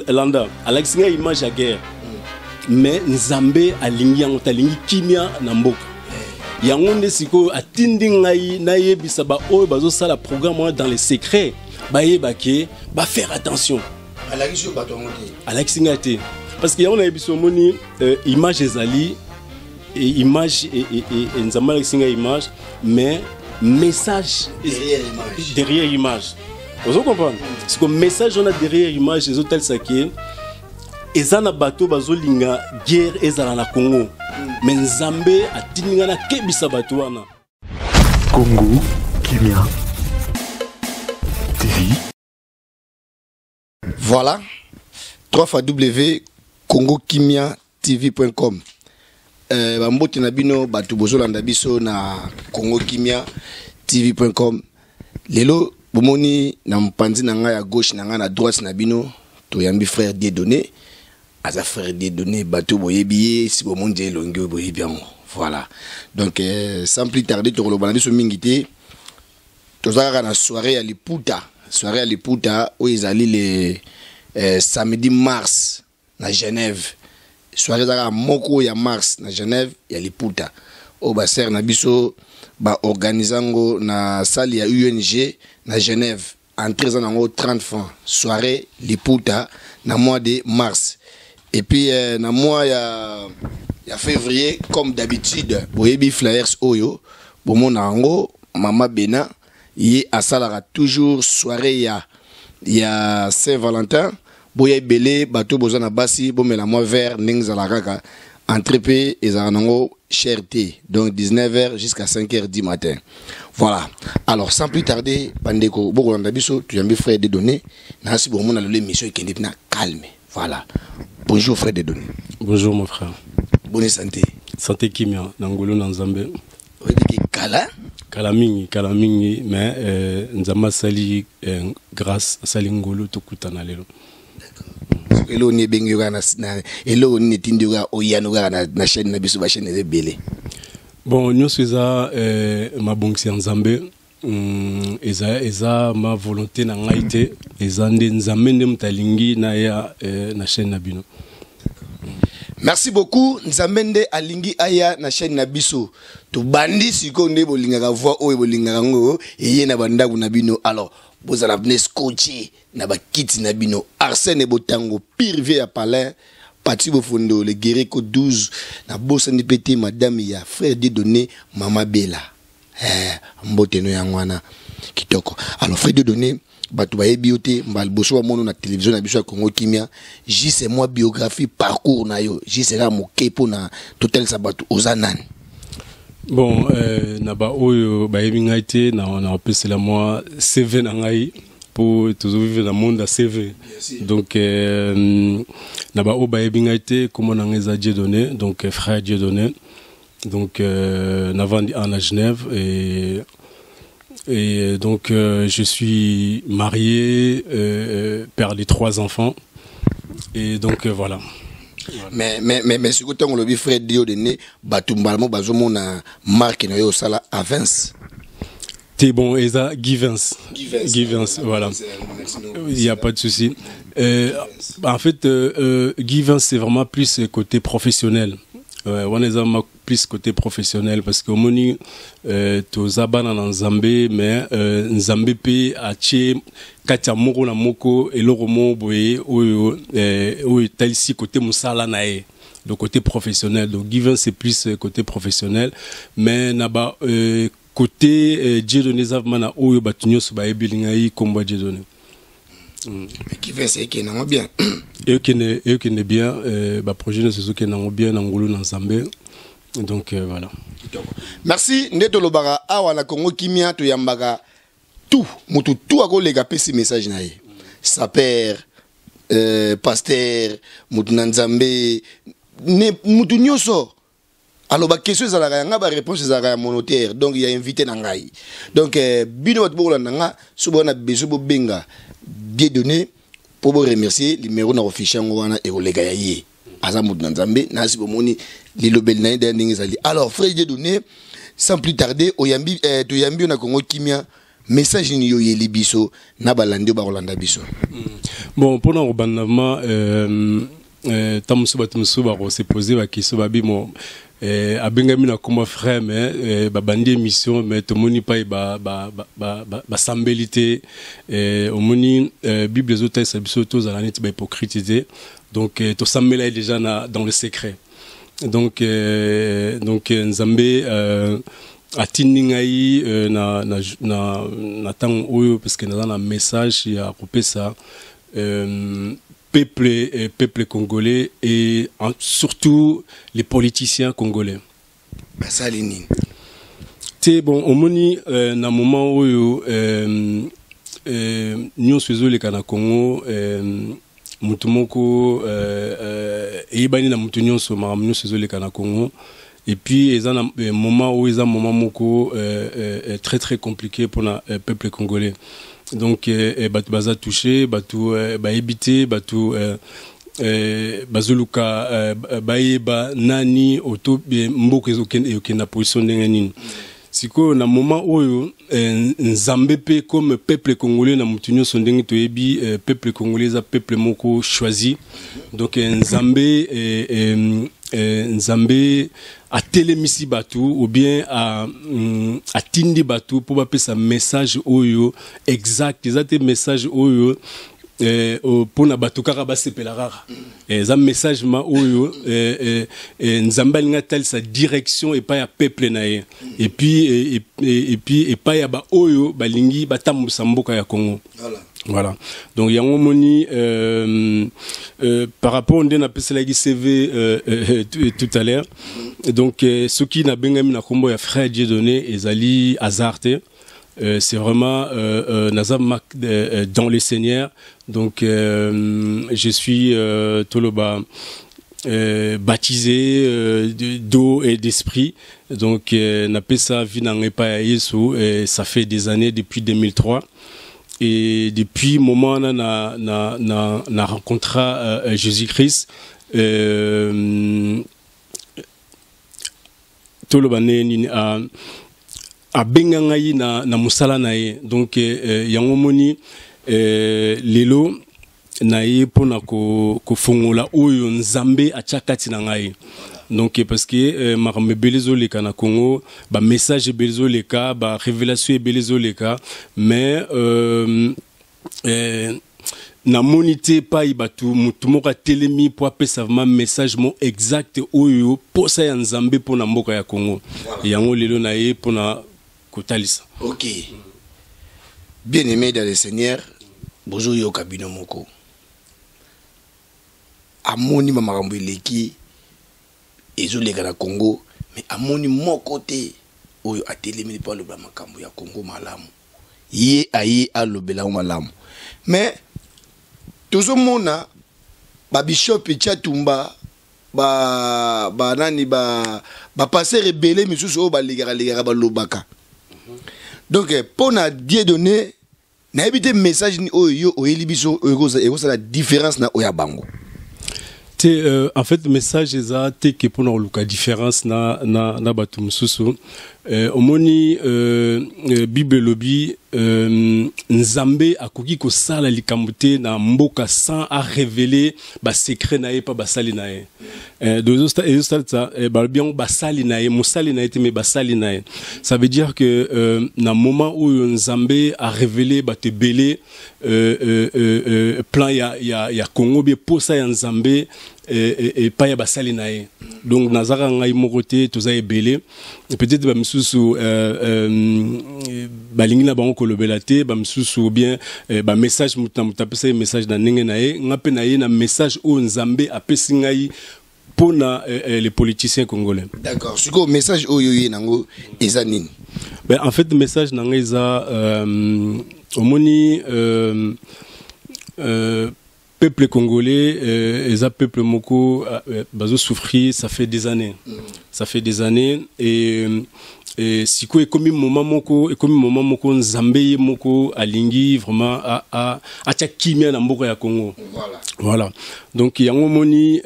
Landa alakisi ngai image ya guerre, mais Nzambe alingi yango te, alingi kimia na mboka. Yango nde sikoyo atindi ngai nayebisa baoyo bazosala programme wana dans les secrets, bayeba ke bafaire attention. Alakisi yo bato yango te? Alakisi ngai te, parce que yango nayebisi, omoni, image ezali image, Nzambe alakisi ngai image, mais message derrière image. Derrière image, ozo comprendre? Siko message wana derrière image ezotalisa ke eza na bato bazolinga guerre ezala na Congo, mais Nzambe atindi ngai nakebisa bato wana. Congo Kimia TV. Voilà, 3 fois W Congo Kimia TV.com. Bambote na bino bato bozolanda biso na Congo Kimia TV.com. Lelo bomoni na mopanzi na ngai ya gauche na ngai, na droite na bino, toyambi frère Dieudonné. Aza frère Dieudonné, bato boyebi ye, si bomoni je elongi oyo, boyebi yango. Voilà, donc sans plus tarder, tokoloba na biso mingi te. Toza kaka na soirée ya liputa, soirée ya liputa oyo ezali le samedi mars na Genève. Soirée eza kaka moko ya mars na Genève, ya liputa oyo basere na biso baorganize yango na salle ya UNG na Genève. Entrée eza nango 30 francs, soirée liputa na mois de mars. Et puis na mois ya février, comme d'habitude, boyebi flyers oyo bomona yango, mama Bena ye asalaka toujours soirée ya Saint Valentin. Boya ebele, bato boza na basi, bomela mwa verre ndenge ezalaka kaka. Entrée mpe ezalaka nango cher te, donc 19h jusqu'à 5h du matin. Voilà, alors sans plus tarder, bandeko bokolanda biso, toyambi frère Dieudonné. Nasi bomona lelo émission ekende na calme. Voilà, bonjour frère Dieudonné. Bonjour mon frère. Bonne santé? Santé kimia na ngolu na Nzambe. Oyebi ke kala. Kala mingi, kala mingi, mais Nzambe asali grâce, asali ngolu, tokutana lelo. Eloko nini ebengi yo kaka eloko nini etindi yo kaka oyano kaka na chaîne na biso? Bachaîne eza ebele. Bon, nyonso eza mabongisi ya Nzambe. Eza ma volonté na ngai te, eza nde Nzambe nde moto alingi naya na chaîne na bino. Merci beaucoup. Nzambe nde alingi aya na chaîne na biso. Tobandi sikoyo nde bolingaka voix oyo, bolingaka yango eye na bandako na bino. Alors bozala bne scotché na bakiti na bino. Arsène Botango, pire vie ya palin, Pati Bofondo, le guerrier 12, nabosani mpe te madame ya frère Dieudonné, mama Bela. Mbote no yango wana kitoko. Alors frère Dieudonné, bato bayebi yo te, mbala liboso bamona na télévision na biso ya Congo Kimia. Juste mwa biographie, parcours na yo, juste kaka moke mpona totalisa bato oza nani. Bon, na baoyo bayebi ngai te, na opesela mwa CV na ngai mpo tozovivre na monde ya CV. Donc na baoyo bayebi ngai te, kombo na ngai eza Dieudonné, donc frère Dieudonné. Donc navandi à Genève et donc je suis marié, père de trois enfants et donc voilà. Mais sikoyo ntango olobi frère Dieudonné, bato mbala mo bazomona marque na yo osala Avance. T'es bon, eza Givens. Givens, voilà. Il n'y a pas de souci. En fait, Givens, c'est vraiment plus côté professionnel. Ouais, on est plus côté professionnel parce que omoni, toza bana na Nzambe, mais Nzambe pe atie kati ya moko na moko eloko moko boye oyo oyo etalisi côté mosala na ye, le côté professionnel. Donc Givens, c'est plus côté professionnel, mais na ba côté Dieudonné eza vraiment na oyo bato nyonso bayebeli ngai kombo ya Dieudonné. Givens ekende yango bien? Ekende bien, baprojet nyonso ezokende yango bien na ngolu na Nzambe. Donc voilà. Merci. Nde tolobaka awa na Congo Kimia, toyambaka tout motu, tout akoleka, apesi message na ye, saper, pasteur, motu na Nzambe, motu nyonso aloba. Question ezalaka ya nga, baréponse ezalaka ya monotaire, donc ya invité na ngai. Donc bino bato bokolanda nga, so boza na besoin bobenga Dieudonné mpo boremercier, numéro na kofiche yango wana ekoleka ya ye. Aza motu na Nzambe, nasi bomoni lilobeli na ye deya ndenge ezali. Alors frère Dieudonné, sans plus tarder, oyambi, toyambi yo na Congo Kimia. Message nini yo oyeli biso na balandi oyo bakolanda biso? Bon, mpona kobanda ma ntango mosusu bato mosusu bakose poser baquestion, babi mo abengami na kombo frère, mais babandi émission, mais tomoni pai basambeli te. Omoni, Bible ezotalisa biso tozala neti bahypocrite te. Donc tosambela ye déjà dans le secret. Donc Nzambe atindi ngai na ntango oyo parce que naza na message ya kopesa peuple congolais et surtout les politiciens congolais. Basali nini? Te, bon, omoni, na moment oyo nyonso ezoleka na Congo, mutu moko eyebani na mutu nyonso, makambo nyonso ezoleka na Congo. Et puis eza na moment oyo eza moment moko très très compliqué mpona peuple congolais. Donc bato baza touché, bato bayebi te, bato bazoluka bayeba nani oto mboka ezokende na position ndenge nini. Sikoyo na moment oyo, Nzambe mpe comme peuple congolais na motu nyonso, ndenge toyebi, peuple congolais eza peuple moko choisi. Donc Nzambe atelemisi bato ou bien atindi bato mpo bapesa message oyo exact. Eza te message oyo mpona bato kaka basepela kaka. Eza message ma oyo Nzambe alingi atalisa direction epai ya peuple na ye et puis epai ya baoyo balingi batambusa mboka ya Congo. Voilà. Donc yango moni, par rapport nde napeselaki CV tout à l'heure, donc soki nabengami na nkombo ya frère Dieudonné, ezali hasard te. C'est vraiment naza dans le Seigneur. Donc je suis toloba baptisé d'eau et d'esprit. Donc napesa vie na ngai epai ya Yesu et ça fait des années, depuis 2003. Et depuis moment wana na rencontra Jésus-Christ, toloba ndenge nini, abenga ngai na mosala na ye. Donc yango moni, lelo na ye mpona kofongola oyo Nzambe atia kati na ngai. Donc parce que makambo ebele ezoleka na Congo, bamessage ebele ezoleka, barévélation ebele ezoleka, mais namoni te epai bato motu moko atelemi mpo apesa vraiment message mo exact oyo posa ya Nzambe mpona mboka ya Congo. Yango lelo na ye mpona kotalisa. Ok, bien aimé dans le Seigneur, bozoyoka bino moko. Amoni bamakambo eleki ezoleka na Congo, mais amoni moko te oyo atelemi mpo alobela makambo ya Congo malamu. Ye aye alobela yango malamu, mais tozomona babishop Tiatumba, banani, bapasteur ebele misusu oyo balekaka lekaka, balobaka. Donc mpo na Dieudonné, nayebi te message ni oyo yo oyeli biso oyo ekosala différence na oyo ya bango. Te, en fait message eza te ke mpona koluka différence na bato mosusu. Omoni, Bible elobi, Nzambe akoki kosala likambo te na mboka sans arévéler basecret na ye mpa basali na ye. Donc ezosalisa, balobi yango basali na ye, mosali na ye te, mais basali na ye. Ça veut dire que na moment oyo Nzambe arévéler bato ebele plan ya Congo bie posa ya Nzambe epai ya basali na ye. Donc nazaka ngai moko te, toza ebele. Peut-être bamisusu balingi na bango kolobela te, bamisusu ou bien bamessage, moto na moto apesa ye message na ndenge na ye. Nga mpe na ye na message oyo Nzambe apesi ngai mpona les politiciens congolais. D'accord. Sikoyo message oyo ye nango eza nini? Ben, en fait message na ngai eza, omoni, peuple congolais eza peuple moko bazosouffrir, ça fait des années, ça fait des années. Et sikoyo ekomi moment moko Nzambe ye moko alingi vraiment atia kimia na mboka ya Congo. Voilà. Donc yango moni,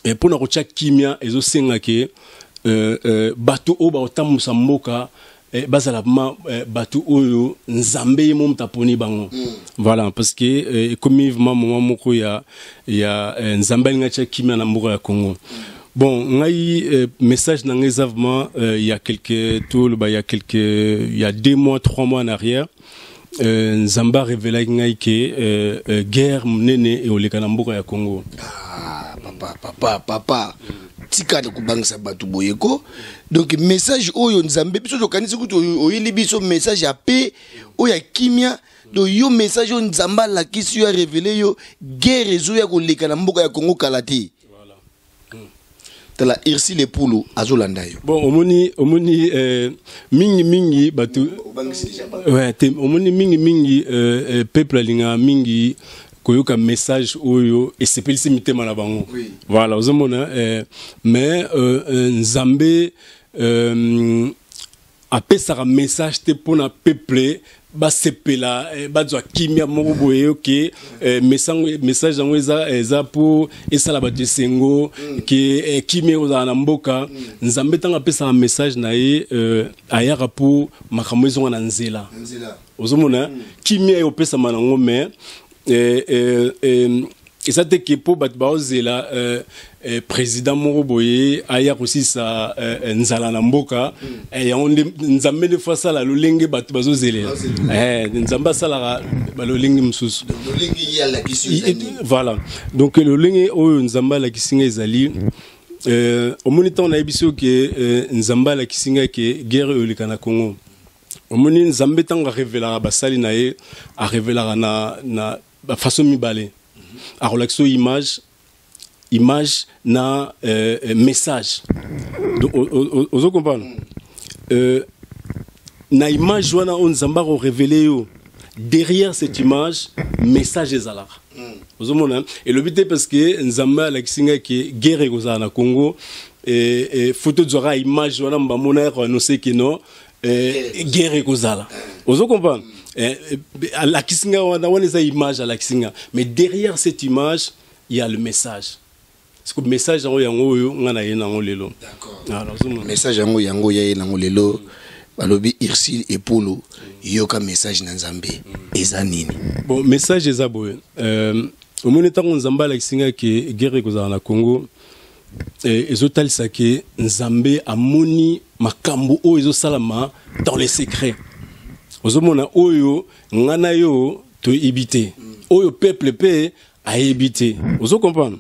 mpona kotia kimia, ezosenga ke bato oyo bakotambusa mboka. Bazala ma bato oyo Nzambe ye mo moto aponi bango. Voilà, parce que ekomi vraiment moment moko ya Nzambe alingi atia kimia na mboka ya Congo. Bon, ngai message na ngai eza vraiment il y a quelques, toloba, il y a 2 mois, 3 mois en arrière, Nzambe arevelaki ngai ke guerre monene eoleka na mboka ya Congo. Ah, papa, papa, papa, tika na kobangisa bato boye ko. Donc message oyo Nzambe, biso tokanisi kutu oyeli biso message ya paix, oyo ya kimia. Donc yo, message oyo Nzambe alakisi yo, arévéler yo, guerre ezoya koleka na mboka ya Congo kala te. Tala, Ursile Epulu azolanda yo. Bon, omoni mingi mingi bato, ouais, te, omoni mingi mingi peuple alingaka mingi koyoka message oyo esepelisi mitema na bango. Voilà, ozomona, mais Nzambe apesaka message te mpona peuple basepela, bazwa kimia moko boye. Oke, message yango eza mpo esala bato esengo ke kimia ekozala na mboka. Nzambe, ntango apesaka message na ye, ayaka mpo makambo ezonga na nzela. Ozomona, kimia ekopesama nango, mais eza te ke mpo bato baozela président moko boye aya kosilisa nzala na mboka. Yango nde Nzambe nde fo asala lolenge bato bazozelela. Nzambe asalaka balolenge mosusu. Lolenge ye alakisi yo eza nini? Voilà, donc lolenge oyo Nzambe alakisi ngai ezali, omoni, ntango nayebi soki ke Nzambe alakisi ngai ke guerre oyo eleka na Congo, omoni, Nzambe ntango arevelaka basali na ye, arevelaka na bafaçon mibale. Akolakisa oyo image na message. Donc ozo comprendre, na image wana oyo Nzambe akorévéler yo, derrière cette image, message ezalaka. Ozomona, elobi te parce que Nzambe alakisi ngai ke guerre ekozala na Congo, faut tozwaka image wana, bamona ya koannoncer ke non, guerre ekozala. Ozo comprendre, alakisi ngai wana, wana eza image alakisi ngai, mais derrière cette image, il y a le message. Parce que message yango oyo ngai na ye nango lelo. Alors, ozomona. Message yango ya ye nango lelo, balobi Ursile Epulu, yoka message na Nzambe eza nini? Bon, message eza boye, omoni, ntango Nzambe alakisi ngai ke guerre ekozala na Congo, ezotalisa ke Nzambe amoni makambo oyo ezosalama dans les secrets. Ozomona, oyo ngai na yo toyebi te, oyo peuple mpe ayebi te. Ozo comprendre?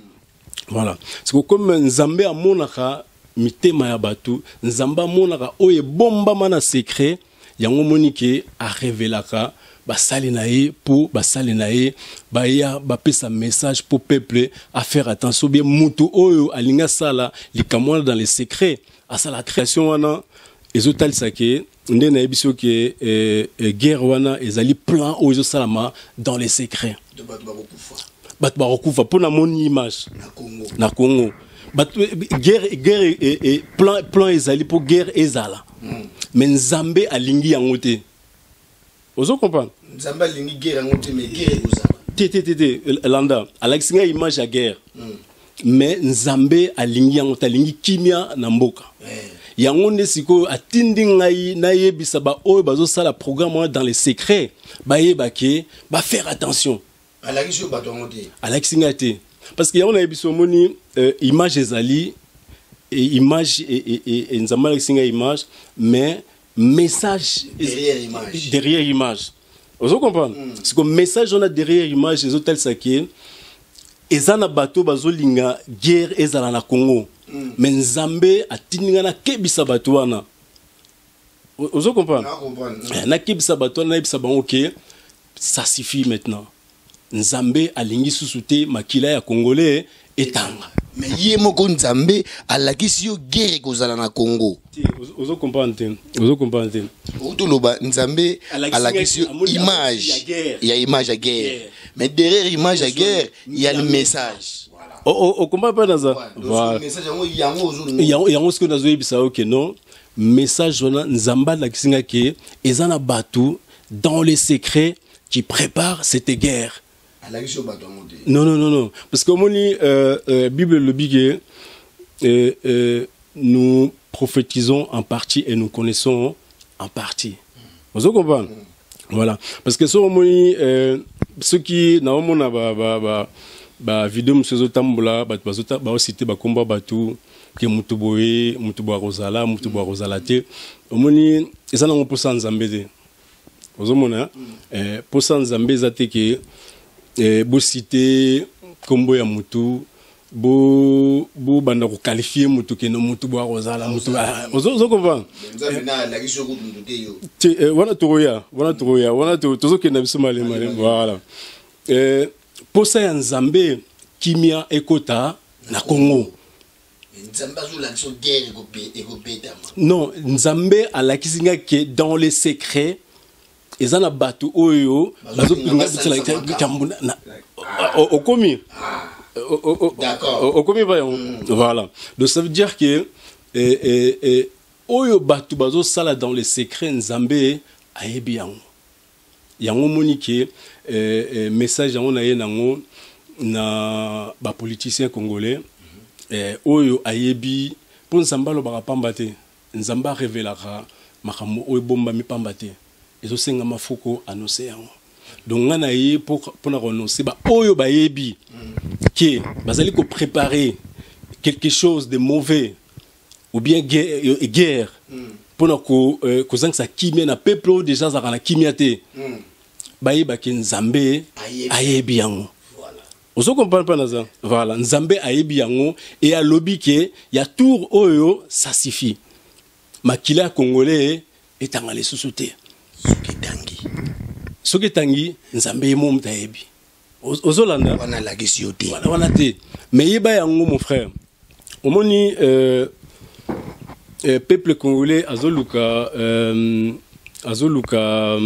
Voilà, c'est que comme Nzambe amonaka mitema ya bato, Nzambe amonaka oyo ebombama na secret. Yango omoni ke arevelaka basali na ye mpo basali na ye baya bapesa message mpo peuple afaire attention, bien mutu oyo alingi asala likambo wana dans le secret, asala création wana. Ezotalisa ke nde nayebi soki guerre wana ezali plan oyo ezosalama dans le secret. Bato bakokufa mpo namoni image na Congo, bato, guerre, plan ezali mpo guerre ezala, mais Nzambe alingi yango te. Ozo comprendre? Nzambe alingi guerre yango te, mais guerre ekozala. Te, te, te, te, landa, alakisi ngai image ya guerre, mais Nzambe alingi yango te, alingi kimia na mboka. Yango nde sikoyo atindi ngai nayebisa baoyo bazosala programme wana dans les secrets, bayeba ke bafaire attention. Alakisi yo bato yango te? Alakisi ngai te, parce que yango nayebi so, omoni, image ezali image, Nzambe alakisi ngai image, mais message derrière image. Derrière image, ozo comprendre? Siko message wana derrière image ezotalisa ke eza na bato bazolinga guerre ezala na Congo, mais Nzambe atindi ngai nakebisa bato wana. Ozo comprendre? Nakebisa bato wana, nayebisa bango ke ça suffit maintenant, Nzambe alingi susu te makila ya Congolais etanga. Mais ye moko Nzambe alakisi yo guerre ekozala na Congo. Ozo comprendre te, ozo comprendre te. Outoloba, Nzambe alakisi yo image ya image ya guerre, mais derrière image ya guerre, il y a le message. Okomprendre mpe naza yango. Soki nazoyebisa yo ke non, message wana Nzambe alakisi nga ke eza na bato dans les secrets qui préparent cette guerre. Non, non, non, non, parce que omoni, Bible elobi ke nous prophétisons en partie et nous connaissons En partie. Ozo comprendre? Voilà, parce que soki omoni soki naomona ba ba ba ba video mosusu ezotambola, bato baociter bakombo ya bato ke motu boye, motu boye akozala, motu boye akozala te. Omoni, eza nango mposa Nzambe te. Ozomona, mposa Nzambe eza te ke bociter nkombo ya motu, bobanda koqualifier motu kende motu boye akozala motu. Ozo comprendre te? Wana tokoya, wana tokoya, wana tozokenda biso malema. Voilà, posa ya Nzambe, kimia ekota na Congo. Nzambe azolakisa guerre ekobetama? Non, Nzambe alakisi nga ke dans les secrets eza na bato oyo bazopinga. Okomi, okomi ba yango. Voilà, donc ça veut dire que oyo bato bazosala dans les secrets, Nzambe ayebi yango. Yango omoni ke message yango na ye nango na bapoliticien congolais oyo ayebi, mpo Nzambe alobaka pamba te. Nzambe arevelaka makambo oyo ebombami pamba te. Ezosengama faut koannoncer yango. Donc ngai na ye mpona koannoncer baoyo bayebi ke bazali kopréparer quelque chose de mauvais ou bien guerre mpona kozangisa kimia na peuple oyo déjà azalaka na kimia te, bayebaki Nzambe ayebi yango. Ozo comprendre mpa naza? Voilà, Nzambe ayebi yango e alobi ke ya tour oyo, ça suffit, makila ya Congolais etanga lisusu te. Soki etangi? Soki etangi, Nzambe ye mo moto ayebi. Ozolanda? Wana alakisi yo te. Wana te, mais yeba yango, mon frère. Omoni, peuple congolais azoluka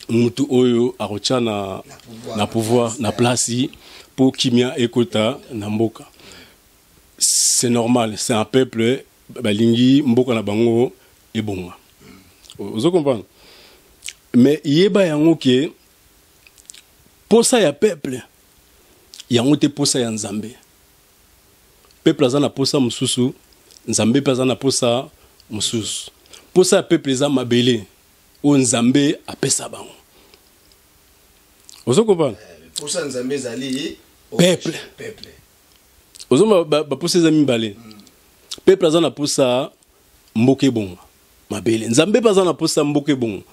mutu oyo akotya na pouvoir, na place, mpo kimia ekota na mboka. C'est normal, c'est un peuple balingi mboka na bango ebonga. Ozo comprendre? Mais yeba yango ke posa ya peuple yango te posa ya Nzambe. Peuple aza na posa mosusu, Nzambe mpe aza na posa mosusu. Posa ya peuple eza mabele oyo Nzambe apesa bango. Ozo comprendre? Posa Nzambe ezali peuple. Peuple. Ozomba, baposa eza mibale. Peuple aza na posa mboka ebonga, mabele. Nzambe mpe aza na posa mboka ebonga,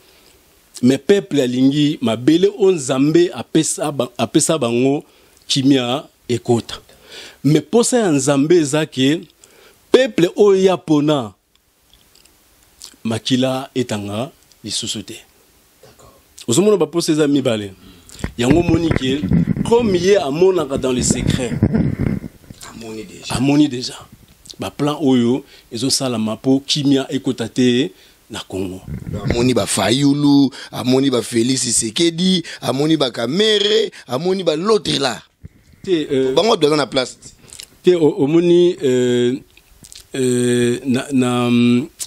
mais peuple alingi mabele oyo Nzambe apesa bango, kimia ekota. Mais posa ya Nzambe eza ke peuple oyo ya pona, makila etanga lisusu te. Ozomona, baposa eza mibale. Yango omoni ke comme ye amonaka dans le secret, amoni déjà. Amoni déjà baplan oyo ezosalama mpo kimia ekota te na Congo. Amoni baFayulu, amoni baFélix Tshisekedi, amoni baKamerhe, amoni bal'autre là. Te, bango bato baza na place. Te, omoni,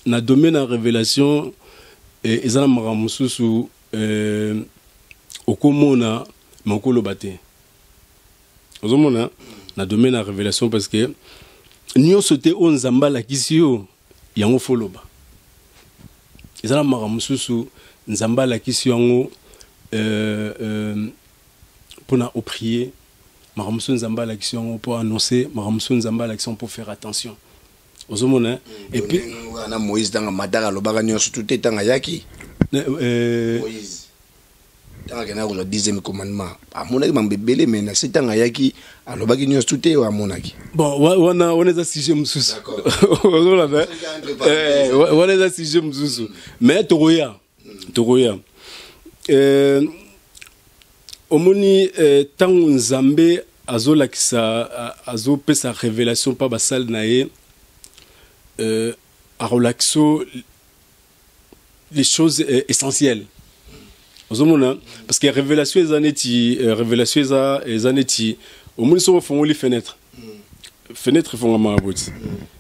na domaine ya révélation, eza na makambo mosusu okomona me okoloba te. Ozomona, na domaine ya révélation, parce que nyonso te oyo Nzambe alakisi yo yango faut loba. Eza na makambo mosusu Nzambe alakisi yango mpona oprier, makambo mosusu Nzambe alakisi yango mpo annoncer, makambo mosusu Nzambe alakisi yango mpo faire attention. Ozomona? Et puis wana Moïse, ntango mataka, alobaka nyonso tu te ntango ayaki. Moïse, ntango akendaka kozwa dixième commandement, amonaki mambo ebele, mais na se ntango ayaki, alobaki nyonso tu te oyo amonaki. Bon, wana eza sujet mosusu. Ozolanda, wana eza sujet mosusu, mais tokoya. Omoni, ntango Nzambe azolakisa, azopesa révélation mpa basali na ye, akolakisa les choses essentielles. Ozomona, parce que révélation eza neti révélation eza neti omoni soki ofongoli fenêtre, fenêtre efongamaka boti,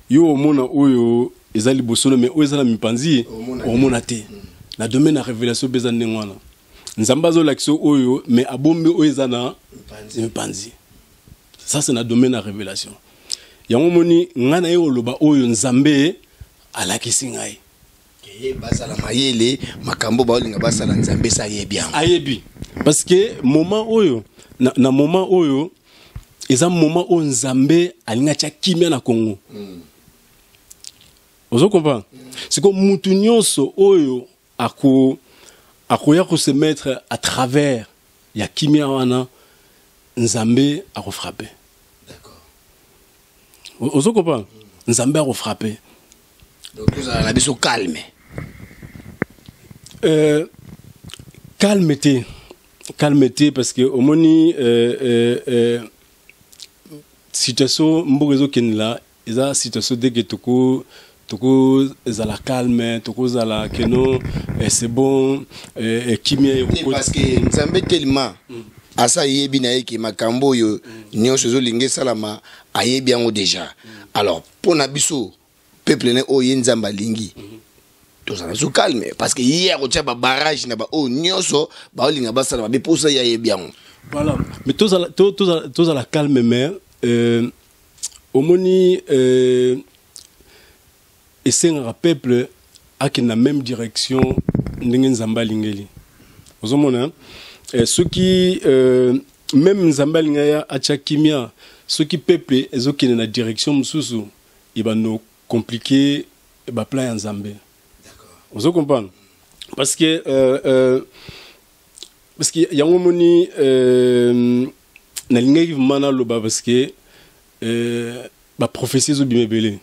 yo omona oyo eza liboso no, mais oyo eza na mipanzi omona te. Na domaine ya révélation mpe eza ndenge wana. Nzambe azolakisa oyo, mais abombi oyo eza na mipanzi. Ça, c'est na domaine ya révélation. Yango omoni, ngai na ye oloba oyo Nzambe alakisi ngai. Mais bazala mayele, makambo baolinga basala, Nzambe esi ayebi yango. Ayebi, parce que moment oyo na moment oyo eza moment oyo Nzambe alingi atia kimia na Congo. Ozo comprendre? Siko mutu nyonso oyo akoya kose mettre à travers ya kimia wana, Nzambe akofrappe. Ozo comprendre? Nzambe akofrappe. Donc tozala na biso calme. Calme te, calme te, parce que omoni situation mboka ezokendela, eza situation deke tokozala calme, tokozala keno c'est bon, kimia. Parce que Nzambe tellement asa ayebi na ye ke makambo oyo nyonso ezolinga esalama, ayebi yango déjà. Alors mpo na biso peuple ne oyo ye Nzambe alingi, tozala so calme, parce que ye akotia babarrage na baoyo nyonso baolinga basala mabe, mposa ye ayebi yango. Voilà, mais tozala calme, mais omoni esengaka peuple akende na même direction ndenge Nzambe alingeli. Ozomona, soki même Nzambe alingi aya atya kimia, soki peuple ezokende na direction mosusu, ebando compliqué baplan ya Nzambe. Ozo comprendre? Parce que yango moni nalingaki vraiment naloba, parce que baprophétie ezobima ebele.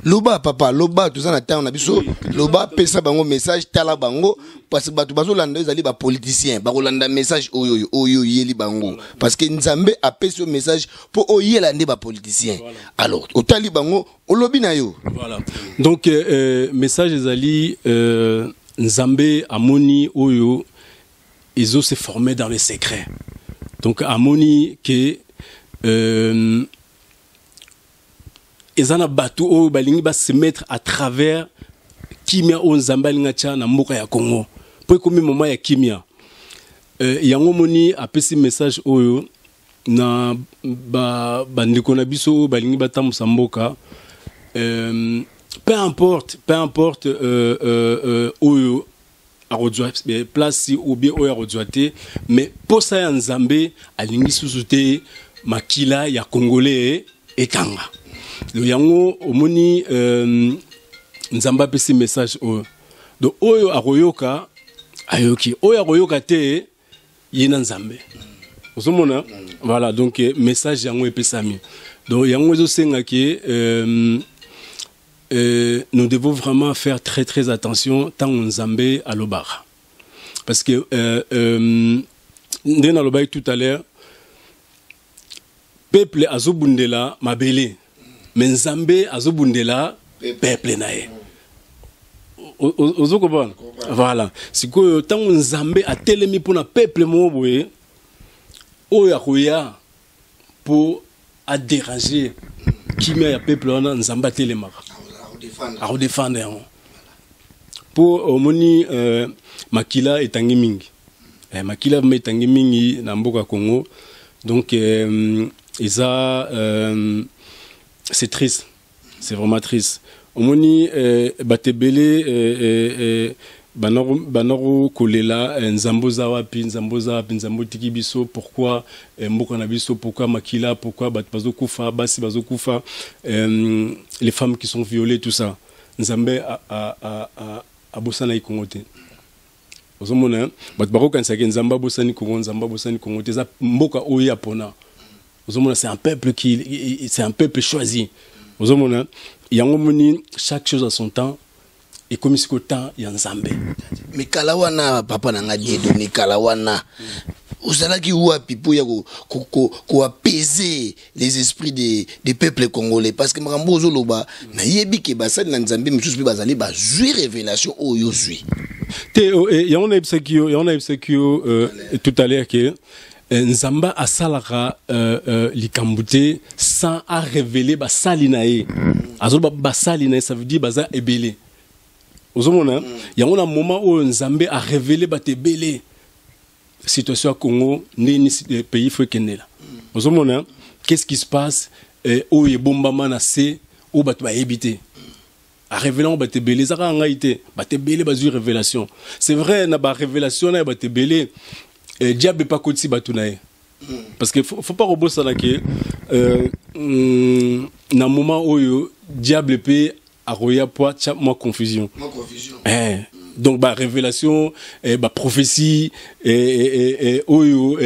Loba papa, loba, toza na ntango na biso. Loba, pesa bango message, tala bango, parce que bato bazolanda ezali bapoliticien, bakolanda message oyo oyo oyo oyeli bango, parce que Nzambe apesi yo message mpo oyela nde bapoliticien. Alors otali bango, olobi na yo. Voilà, donc message ezali Nzambe amoni oyo ezo se former dans le secret. Donc amoni ke eza na bato oyo balingi base mettre à travers kimia oyo Nzambe alingi atya na mboka ya Congo, mpo ekomi moment ya kimia. Yango moni apesi message oyo na bandeko na biso oyo balingi batambusa mboka, peu importe oyo akozwa place ou bien oyo akozwa te, mais posa ya Nzambe, alingi susu te makila ya Congolais etanga. Donc yango omoni Nzambe apesi message oyo. Donc oyo akoyoka ayoki, oyo akoyoka te, ye na Nzambe. Ozomona? Voilà, donc message yango epesami. Donc yango ezosengaki nous devons vraiment faire très très attention ntango Nzambe alobaka, parce que ndenge nalobaki tout à l'heure, peuple azobundela mabele, mais Nzambe azobundela peuple na ye. Ozo comprendre? Voilà, sikoyo ntango Nzambe atelemi mpona peuple moko boye, oyo akoya mpo adéranger kimia ya peuple wana, Nzambe atelemaka, akodefendre yango, mpo omoni makila etangi mingi, makila vraiment etangi mingi na mboka Congo. Donc eza c'est triste, c'est vraiment triste. Omoni bato ebele banako kolela: Nzambe oza wapi? Nzambe oza wapi? Nzambe otiki biso pourquoi? Mboka na biso, pourquoi makila? Pourquoi bato bazokufa, basi bazokufa, les femmes qui sont violées, tout ça? Nzambe abosanaki Kongo te. Ozomona, bato bakokanisaki Nzambe abosani Kongo. Nzambe abosani Kongo te. Eza mboka oyo ya pona. Ozomona, c'est un peuple choisi. Ozomona, yango moni chaque chose à son temps. Ekomi sikoyo temps ya Nzambe. Mikala wana, papa na nga Diedo, mikala wana ozalaki wapi mpo ya koapaiser les esprits des peuples congolais? Parce que makambo ozoloba, nayebi ke basali na Nzambe misusu mpe bazali, bazwi révélation oyo ozwi. Te, yango nayebisaki yo tout à l'heure ke Nzambe asalaka likambo te sans arévéler basali na ye. Azoloba basali na ye, ça veut dire baza ebele. Ozomona, yango na moment oyo Nzambe arévéler bato ebele situation ya Congo, ndeni pays faut ekendela. Ozomona, qu'est-ce qui se passe, oyo ebombama na se, oyo bato bayebi te. Arévélé yango bato ebele, eza kaka ngai te, bato ebele bazwi révélation. C'est vrai, na barévélation na ya bato ebele, diable epa akotisi bato na ye, parce que faut pas kobosana ke na moment oyo diable mpe akoya po atya mwa confusion. Mwa confusion. Donc barévélation, baprophétie oyo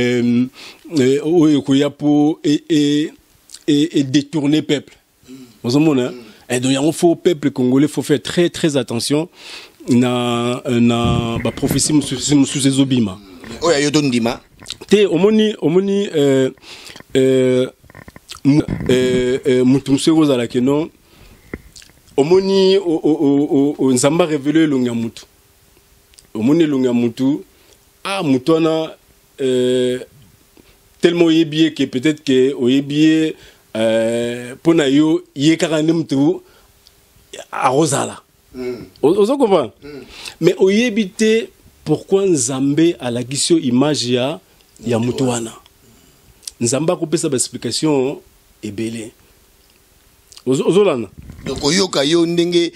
oyo ekoya po e détourner peuple, ozomona. Donc yango, faut peuple congolais, faut faire très très attention na baprophétie mosusu ezobima. Oyo ayo tondima. Te, omoni, mutu mosusu ekozala ke non, omoni, Nzambe arévéler elongi ya mutu, omoni elongi ya mutu, ah, mutu wana, tellement oyebi ye ke peut-être ke oyebi ye, mpo na yo ye kaka nde mutu akozala. Ozo comprendre? Mais oyebi te pourquoi Nzambe alakisi yo image ya mutu wana. Nzambe akopesa baexplication ebele. Ozolanda? Donc oyoka yo ndenge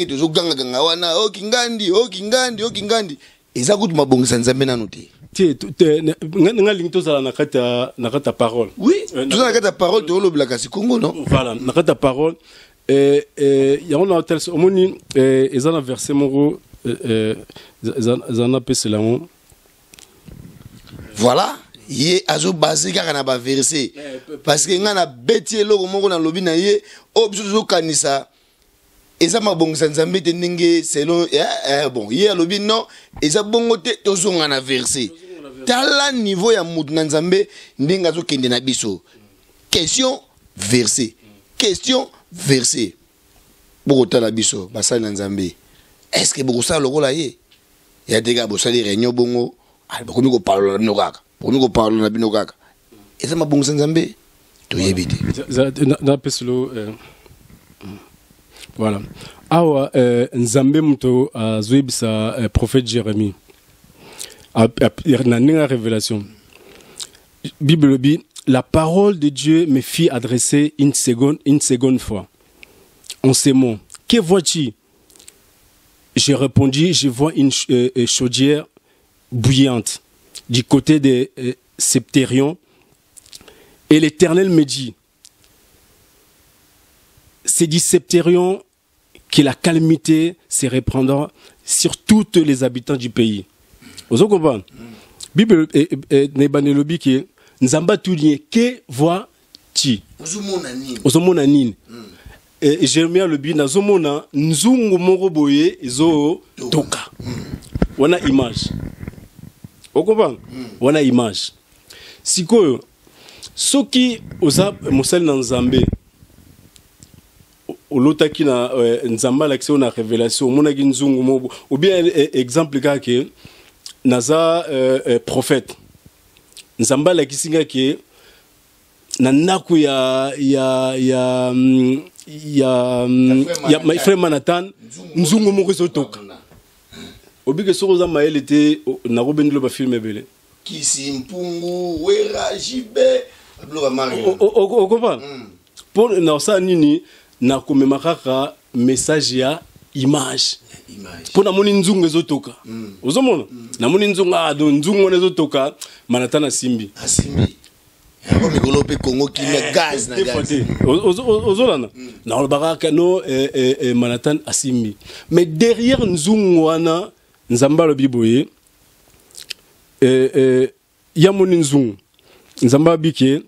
tozogangaganga wana, okingandi, okingandi, okingandi, eza kutu mabongisa Nzambe nanu te. Te, nga lingi tozala na kati ya parole. Oui, toza na kati ya parole, toolobela kasi Kongo, non? Voilà, na kati ya parole, yango na tel omoni, eza na verset moko, eza na pesela yango. Voilà, ye azobase kaka na baverset, parce que ngai nabeti eloko moko, nalobi na ye oyo biso tozokanisa eza mabongisa Nzambe te, ndenge selon bon, ye alobi non, eza bongo te, tozonga na verset. Tala niveau ya mutu na Nzambe ndenge azokende na biso: question, verset, question, verset. Bokotala biso basali na Nzambe, est ce que bokosala lokola ye? Ya te, kaka bosali réunion bongo, bokomi kopalola na bino kaka, bokomi kopalola na bino kaka, eza mabongisa Nzambe, toyebi te. Napeselo, voilà, awa Nzambe moto azoyebisa prophète Jérémie na ndenge ya révélation. Bible elobi: "La parole de Dieu me fit adresser une seconde fois en ces mots: Que vois-tu? J'ai répondu: Je vois une chaudière bouillante du côté des septentrions. Et l'Éternel me dit: C'est du septentrion que la calamité se répandra sur tous les habitants du pays." Vous comprenez? Bible na ebandeli elobi ke Nzambe atuni ye: "Que vois-tu?" Ozomona nini? Ozomona nini? Jérémie alobi: "Nazomona nzungu moko boye ezotoka." Wana image, ocomprendre? Wana image. Sikoyo soki oza mosali na Nzambe, olotaki na Nzambe alakisi yo na révélation, omonaki nzungu moko, ou bien exemple kaka ke naza prophète, Nzambe alakisi nga ke na ndako ya frère Manatan, nzungu moko ezotoka. Obike soki oza mayele te, nakobendela bafilm ebele. Kisi mpungu wera jibe biloko ya Mario. Ocomprendre? Mpo na kosala nini? Nakomema kaka message ya image. Image. Mpo namoni nzungu ezotoka, ozomona, namoni nzungu, ah, donc nzungu wana ezotoka, Manatan asimbi. Asimbi yango mikolo mpe Kongo Kimia, gaz na Des fois gaz. Te, ozolanda, nalobaka kaka no, Manatan asimbi, mais derrière nzungu wana, Nzambe alobi boye, ya moni nzungu, Nzambe alobi ke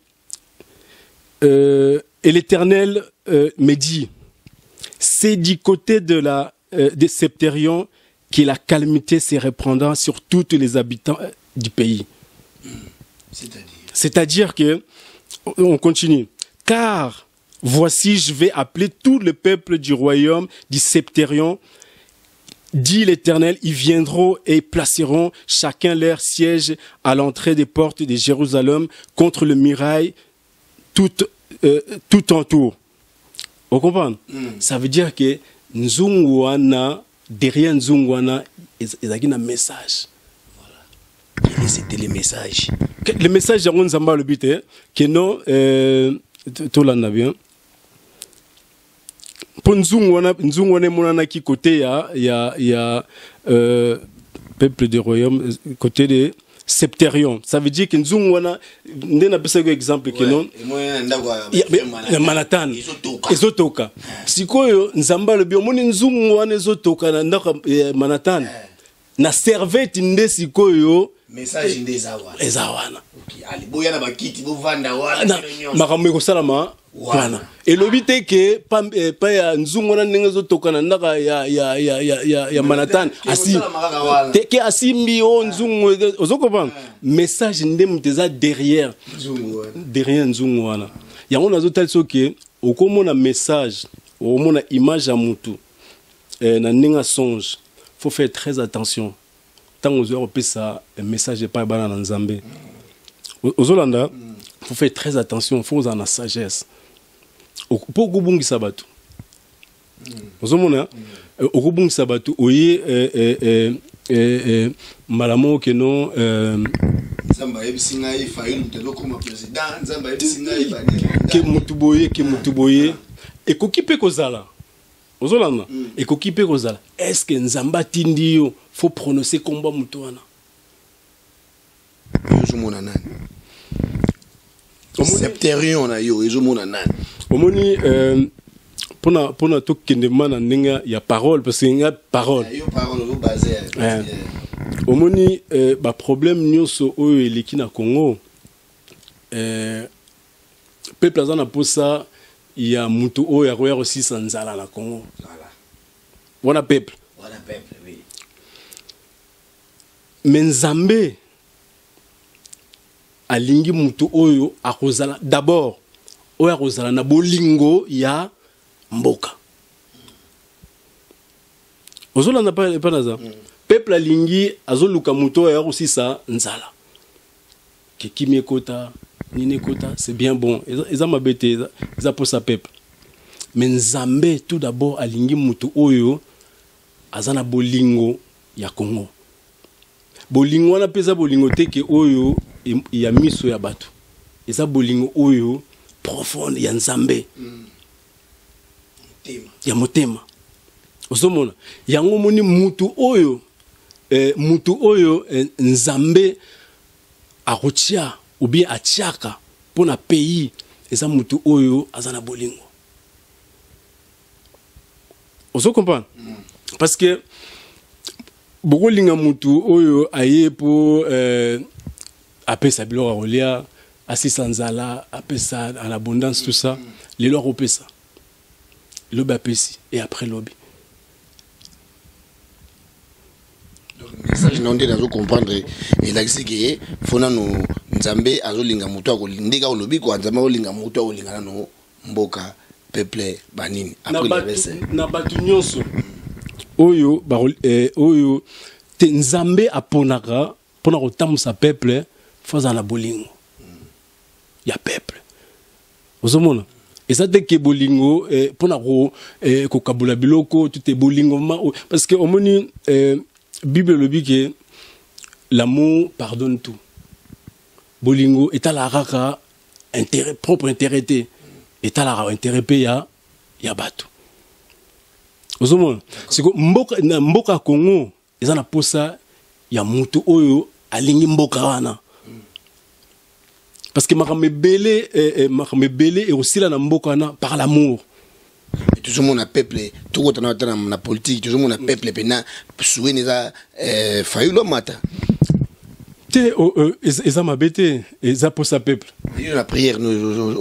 "Et l'Éternel me dit: C'est du côté des septentrions que la calamité se répandra sur tous les habitants du pays." C'est-à-dire? C'est-à-dire que, on continue. "Car voici, je vais appeler tout le peuple du royaume du septentrion, dit l'Éternel, ils viendront et placeront chacun leur siège à l'entrée des portes de Jérusalem contre le muraille tout entour." Vous comprenez? Ça veut dire que nzungu wana, derrière nzungu wana, ezalaki na message. Quel c'était le message? Le message yango, Nzambe alobi te ke non, tolanda bien. Mpo nzungu wana, nzungu wana emonanaki côté ya peuple du royaume, côté de Septerion. Ça veut dire que nzungu wana nde napesaki exemple ke non, ya Manhattan ezotoka. Sikoyo Nzambe alobi: omoni nzungu wana ezotoka na ndako ya Manhattan na serviette nde sikoyo. Message nde eza wana. Eza wana. Boya na bakiti, bovanda wana. Makambo ekosalama wana. Elobi te ke pa ya nzungu wana ndenge ezotoka na ndako ya Manhattan te ke asimbi o nzungu. Ozo comprendre? Message nde moto eza derrière nzungu wana. Yango nazotalisa oke okomona message, okomona image ya mutu na ndenge ya songe. Faut faire très attention ntango ozwa kopesa message epai bana na Nzambe. Ozolanda? Faut faire très attention, faut ozala na sagesse mpo okobungisa bato. Ozomona, okobungisa bato oye mbala moko keno. Nzambe ayebisi ngai Fayulu moto azokoma président, Nzambe ayebisi ngai. Ke motu boye, ke motu boye, ekoki mpe kozala. Ozolanda? Ekoki mpe kozala. Est ce que Nzambe atindi yo faut prononcer kombo motu wana? Ozomona nani? Septerion na yo ezomona nani? Omoni, mpona tokende ma na ndenge ya parole, parce que nga parole. Yo parole ozobase. Omoni, baproblème nyonso oyo eleki na Congo, peuple aza na posa ya mutu oyo akoya kosisa nzala na Congo. Wana peuple. Wana peuple, oui. Mais Nzambe alingi mutu oyo akozala d'abord, oyo akozala na bolingo ya mboka. Ozolanda epa naza? Peuple alingi, azoluka moto oyo akosisa nzala, ke kimi ekota, nini ekota. C'est bien bon, eza mabe te, eza mposa peuple. Mais Nzambe tout d'abord alingi moto oyo aza na bolingo ya Congo. Bolingo wana mpe eza bolingo te ke oyo ya miso ya bato, eza bolingo oyo profonde ya Nzambe, ya motema. Ozomona yango? Omoni mutu oyo, mutu oyo, Nzambe akotia ou bien atiaka mpo na pays, eza mutu oyo aza na bolingo. Ozo comprendre? Parce que bokolinga mutu oyo aye mpo apesa biloko ya kolia, asisa nzala, apesa en abondance, tout ça. Lelo akopesa, lobi apesi, et après lobi. Message na nde nazo comprendre elakisi ke fo nanu Nzambe azolinga moto, ndenge olobi kua, Nzambe azolinga moto akolinga nano mboka, peuple, banini. Na bato nyonso oyo, oyo te Nzambe aponaka mpona kotambusa peuple, fo azala na bolingo ya peuple. Ozomona, eza te ke bolingo mpona kokabola biloko to te, bolingo ma, parce que omoni, Bible elobi ke l'amour pardonne tout. Bolingo etalaka kaka intérêt, propre intérêt te, etalaka intérêt mpe ya bato. Ozomona siko, mboka, na mboka ya Congo eza na posa ya motu oyo alingi mboka wana, parce que makambo ebele, makambo ebele ekosila na mboka wana par l'amour. Tozomona peuple, tokotana ata na politique, tozomona peuple mpena suweni eza Fayulu amata. Te, eza mabe te, eza posa peuple. Yo na prière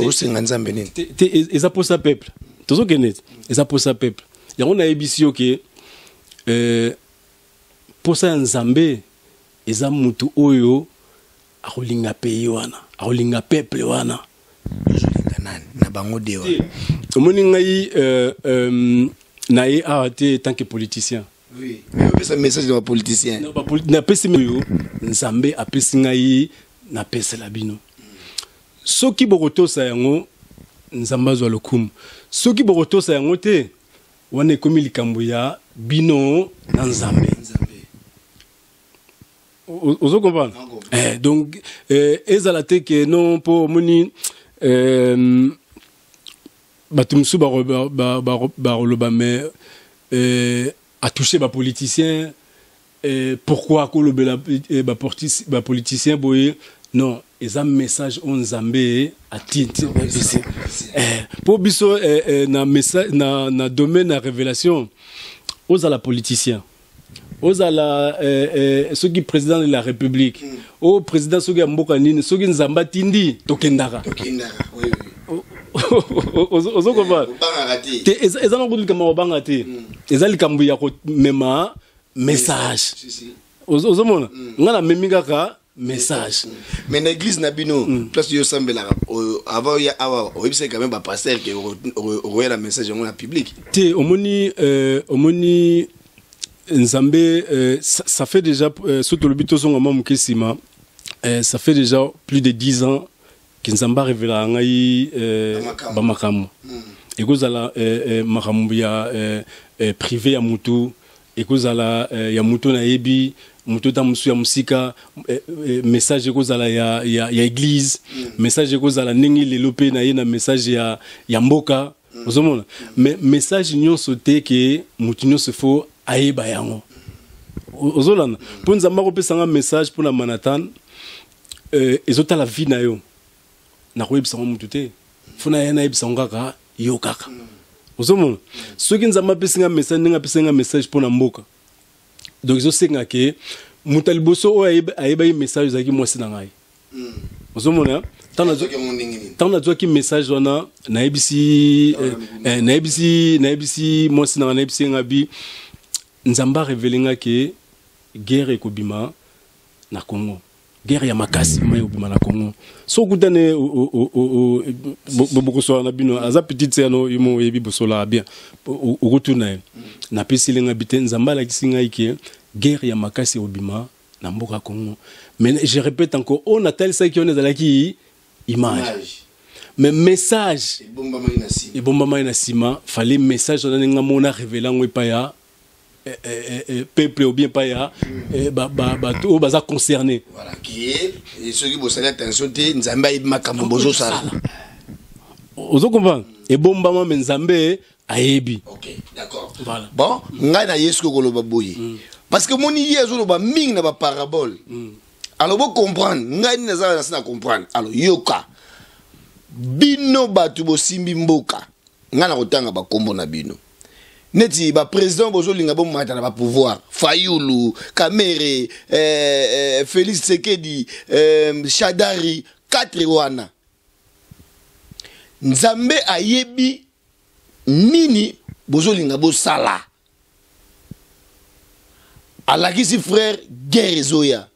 osenga Nzambe nini? Te, eza posa peuple. Tozokende te, eza posa peuple. Yango nayebisi yo ke posa ya Nzambe eza mutu oyo akolinga pays wana, akolinga peuple wana. Ozolinga nani na bango de wana? Omoni ngai, na ye awa te tant que politicien. Oui, opesa message na bapoliticien. Napesi oyo Nzambe apesi ngai, napesela bino. Soki bokotosa yango, Nzambe azwa lokumu. Soki bokotosa yango te, wana ekomi likambo ya bino na Nzambe. Ozo comprendre? Donc ezala te ke non, mpo omoni, Bato mosusu bakoloba, mais atouche bapoliticien, pourquoi akolobela bapoliticien boye? Non, eza message oyo Nzambe atindi biso mpo biso na, message, na domaine ya révélation. Ozala politicien, ozala soki président de la République, o président soki ya mboka nini, soki Nzambe atindi, tokendaka. Ozo comprendre te? Eza na kutu likambo ya kobanga te, eza likambo ya komema message. Ozomona, nga namemi kaka message. Mais na église na bino, place yo osambelaka, avant ya awa, oyebisaki quand même bapasteur ke okoya na message yango na public? Te, omoni, omoni Nzambe, ça fait déjà, so tolobi tozonga mwa moke nsima, ça fait déjà plus de 10 ans ke Nzambe arevelaka ngai bamakambo. Ekozala makambo ya privé ya mutu, ekozala ya mutu nayebi, moto ta mosusu ya mosika, message ekozala ya église, message ekozala ndenge lelo mpe na ye na message ya mboka. Ozomona, mais message nyonso te ke motu nyonso fo ayeba yango. Ozolanda, mpo Nzambe akopesanga message mpona Manhattan, ezotala vie na yo, nakoyebisa ngo mutu te, fo na ye nayebisa ngo kaka yo kaka. Ozomona, soki Nzambe apesi nga message ndenge apesi nga message mpona mboka, donc ezosenga ke moto ya liboso oyo ayebaki message ezalaki mwasi na ngai. Ozomona, ntango nazwaki message wana, nayebisi mwasi na ngai, nayebisi nga bi Nzambe arévéler nga ke guerre ekobima na Congo, guerre ya makasi mai ekobima na Congo. So okutane, bokosola na bino, aza petite sœur no, yo mo oyebi, bosolaka bien, okotuna ye. Napesili nga bi te, Nzambe alakisi ngai ke guerre ya makasi ekobima na mboka Congo. Mais je répète encore, oyo natalisaki wana ezalaki image, mais message ebombamaki na nsima. Fallait message wana ndenge mona révélé yango epai ya peuple ou bien pas ya bato oyo baza concerné. Voilà, soki bosali attention te, Nzambe ayebi makambo bozosala. Ozo comprendre, ebombama, me Nzambe ayebi. Ok, d'accord. Voilà. Bon, ngai na ye soki koloba boye, parce que moni ye azoloba mingi na baparabole. Alors bocomprendre ngai nini naza na se na comprendre. Alors yoka, bino bato bosimbi mboka, ngai na kotanga bakombo na bino neti baprésident bozolinga bomata na bapouvoir: Fayulu, Kamerhe, Félix Tshisekedi, Shadary, 4 wana. Nzambe ayebi nini bozolinga bosala. Alakisi frère guerre ezoya,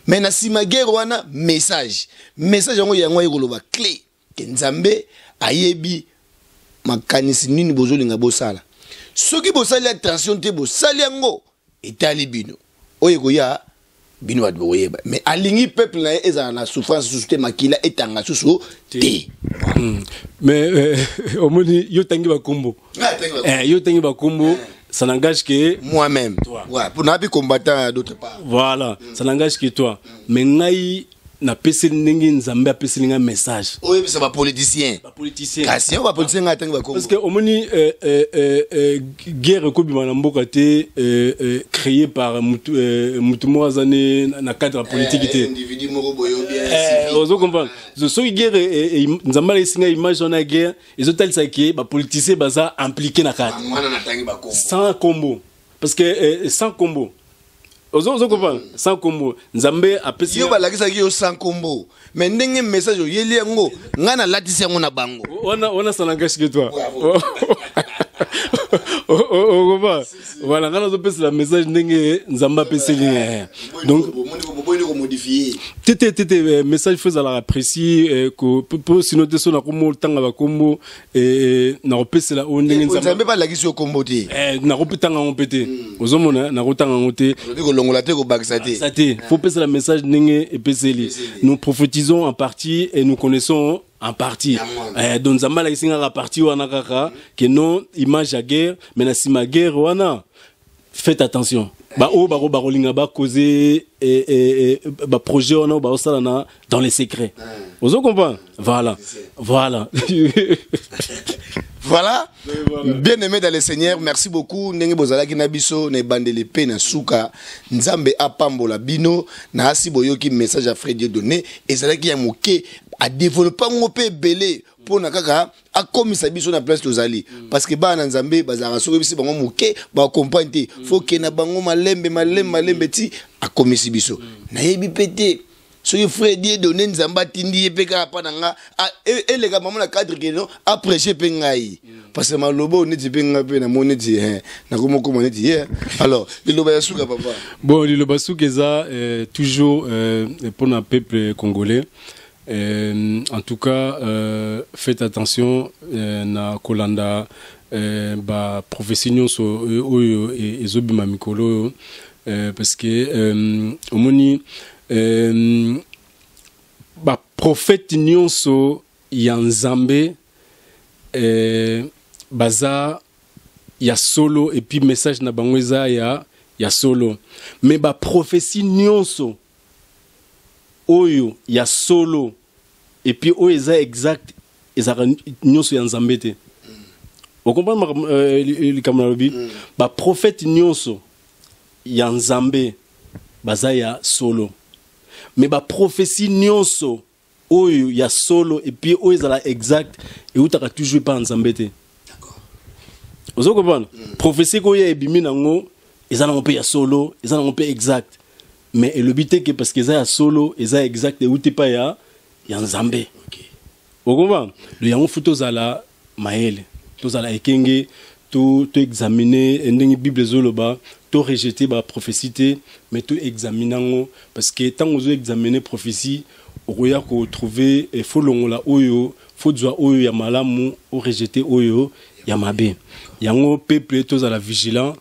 mais na nsima guerre wana, message yango aye koloba clé ke Nzambe ayebi makanisi nini bozolinga bosala. Soki bosali attention te, bosali yango, etali bino. Oyo ekoya, bino bato bokoyeba. Mais alingi peuple na ye ezala na souffrance susu te, makila etanga susu te. Mais omoni, yo tangi bakombo, yo tangi bakombo, ça n'engage que moi-même. Toi. Ouais, pour nabi combattant d'autre part. Voilà, ça n'engage que toi. Mais ngai napeseli ndenge Nzambe apeseli ngai message. Oyebisa bapoliticien. Bapoliticien. Kasi oyo bapoliticien, ngai atangi bakombo. Parce que omoni, guerre ekobima na mboka te créé par mutu moko aza ne na cadre ya politique te. Individu moko boye ou bien civil. Ozo comprendre, soki guerre, Nzambe alakisi ngai image wana ya guerre, ezotalisa ke bapoliticien baza impliqué na kati. Wana natangi bakombo. Sans kombo, parce que sans kombo, ozo comprendre, sans kombo, Nzambe apesi. Yo balakisaki yo sans kombo, mais ndenge message oyeli yango, ngai nalatisi yango na bango. Wana ça n'engage que toi. Bravo. Okoba, voilà, ngai nazopesela message ndenge Nzambe apeseli ngai. Donc boboyini komodifie. Te, te, te, te, message fo ezalaka précis, po sinon te, so nakomo otanga bakombo, nakopesela oyo ndenge Nzambe Nzambe balakisi yo kombo te. Nakopetanga yango mpe te. Ozomona, nakotanga yango te. Olobi kolongola te, kobakisa te. Ça te faut pesela message ndenge epeseli. Nous prophétisons en partie et nous connaissons en partie. Donc Nzambe alakisi nga kaka partie wana kaka ke non, image ya guerre, mais na nsima guerre wana, faites attention, baoyo bako bakolinga bakoze baprojet wana oyo baosala na dans les secrets. Ozo comprendre, voilà. Voilà. Bien aimé dans le Seigneur, merci beaucoup. Ndenge bozalaki na biso na ebandeli pe na suka. Nzambe apambola bino na asi boyoki message ya Frère Dieudonné ezalaki ya moke a développer ngo pe ebele pona kaka akomisa biso na place tozali, parce que bana na Nzambe bazalaka, soki oyebisi bango moke, bacomprendre te. Faut ke na bango malembe malembe malembe ti akomisi biso. Nayebi mpe te soki frère Dieudonné, Nzambe atindi ye mpe kaka mpa na nga, eleka mamo na cadre ke no aprêche mpe ngai, parce que maloba oyo neti mpe nga mpe namoni neti nakomokoma neti ye. Alors, liloba ya suka, papa? Bon, liloba suka eza toujours mpona peuple congolais. En tout cas, faites attention na kolanda ba prophétie nyonso oyo ezobima mikolo oyo, parce que omoni baprophète nyonso ya Nzambe baza ya solo, et puis message na bango eza ya solo. Mais baprophétie nyonso oyo ya solo et puis oyo eza exact ezalaka nyonso ya Nzambe te. Ocomprendre likambo nalobi? Baprophète nyonso ya Nzambe baza ya solo, mais baprophétie nyonso oyo ya solo et puis oyo ezala exact eutaka toujours epa ya Nzambe te. Ozo comprendre? Prophétie koyo ebimi nango eza nango mpe ya solo, eza nango mpe exact, mais elobi te ke parce que eza ya solo, eza exact, euti epai ya Nzambe. Okomprendre? Le yango fu tozala mayele, tozala ekenge, to examiner ndenge Bible ezoloba. To rejeter baprophétie te, mais to examiner yango, parce que ntango ozo examiner prophétie, okoya kotrouver faut longola oyo, faut zwa oyo ya malamu, orejeter oyo ya mabe. Yango peuple, tozala vigilant.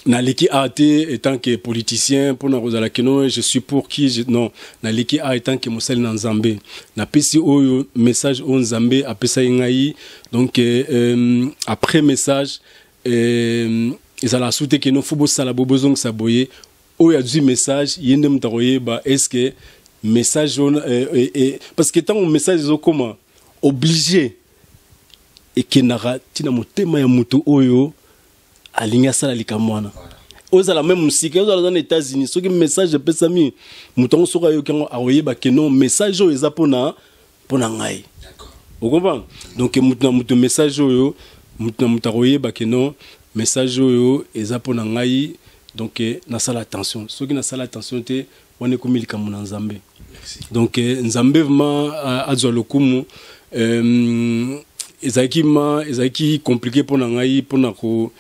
Naleki a te étant que politicien mpona kozala keno je suis pour qui je, non, naleki a étant que mosali na Nzambe. Napesi oyo message oyo Nzambe apesaki ngai. Donc après message ezala su te keno fo bosala bo bozongisa boye. Oyo azwi message, ye nde moto akoyeba est ce que message wana parce que ntango message ezokoma, obligé ekendaka ntina motema ya moto oyo alingi asala likambo wana. Ozala même mosika, ozala aza na États-Unis, soki message epesami moto yango, soki ayoki yango, akoyeba ke non, message oyo eza mpona ngai. Ocomprendre? Donc moto na moto, message oyo, moto na moto akoyeba ke non, message oyo eza mpona ngai. Donc nasala attention. Soki nasala attention te, wana ekomi likambo na Nzambe. Donc Nzambe vraiment azwa lokumu. Ezalaki compliqué mpona ngai mpona ko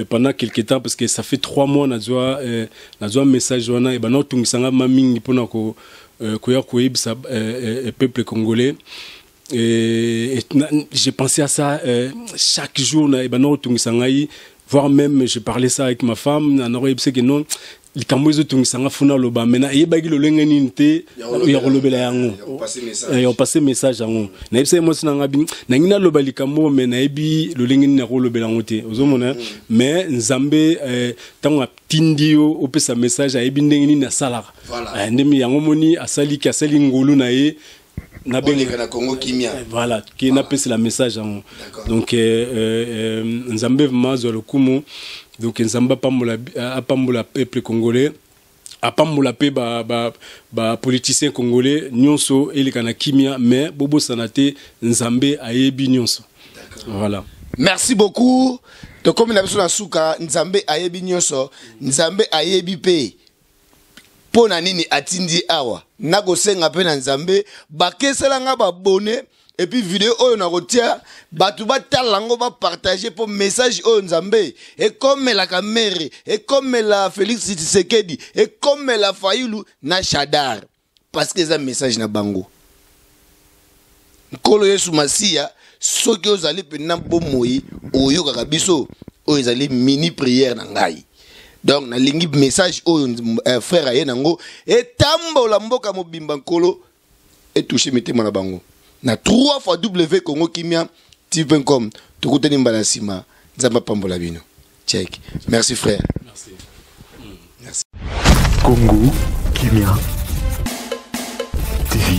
pendant quelque temps, parce que ça fait 3 mois nazwa message wana, ebanda kotungisa nga ma mingi mpona ko koya koyebisa peuple congolais. Et j'ai pensé à ça chaque jour na ebanda kotungisa ngai, voire même je parlais ça avec ma femme, nakoyebisa ke non, likambo ezotungisa nga, funa aloba, mais nayebaki lolenge nini te ya kolobela yango, ya kopasser message yango. Nayebisa ye mwasi na nga bi nangi naloba likambo, mais nayebi lolenge nini ya kolobela yango te. Ozomona? Mais Nzambe, ntango atindi yo opesa message, ayebi ndenge nini asalaka. Ndenge yango moni asaliki, asali ngolu na ye. Nabenga na Congo Kimia. Voilà, ke napesela message yango. Donc Nzambe vraiment azwa lokumu. Donc Nzambe apambola, apambola peuple congolais, apambola mpe bapoliticien ba congolais nyonso. Eleka na kimia, mais bobosana te, Nzambe ayebi nyonso. Voilà. Merci beaucoup. Tokomi na biso na suka. Nzambe ayebi nyonso. Nzambe ayebi mpe mpo na nini atindi awa. Nakosenga mpe na Nzambe bakeselanga babone, et puis video oyo nakotia, bato batala yango, bapartage, mpo message oyo Nzambe ekomelaka mere, ekomela Félix Tshisekedi, ekomela Fayulu na Shadar, parce que eza message na bango. Nkolo Yesu Masiya, soki ozali mpenza bomoi, oyokaka biso. Oyo ezali mini prière na ngai. Donc nalingi message oyo frère aye nango etambola mboka mobimba. Nkolo etouche mitema na bango na 3 fois w Congo Kimia tv.com. Tokutani mbala nsima. Nzambe apambola bino. Check. Merci, frère. Merci. Merci. Congo Kimia TV.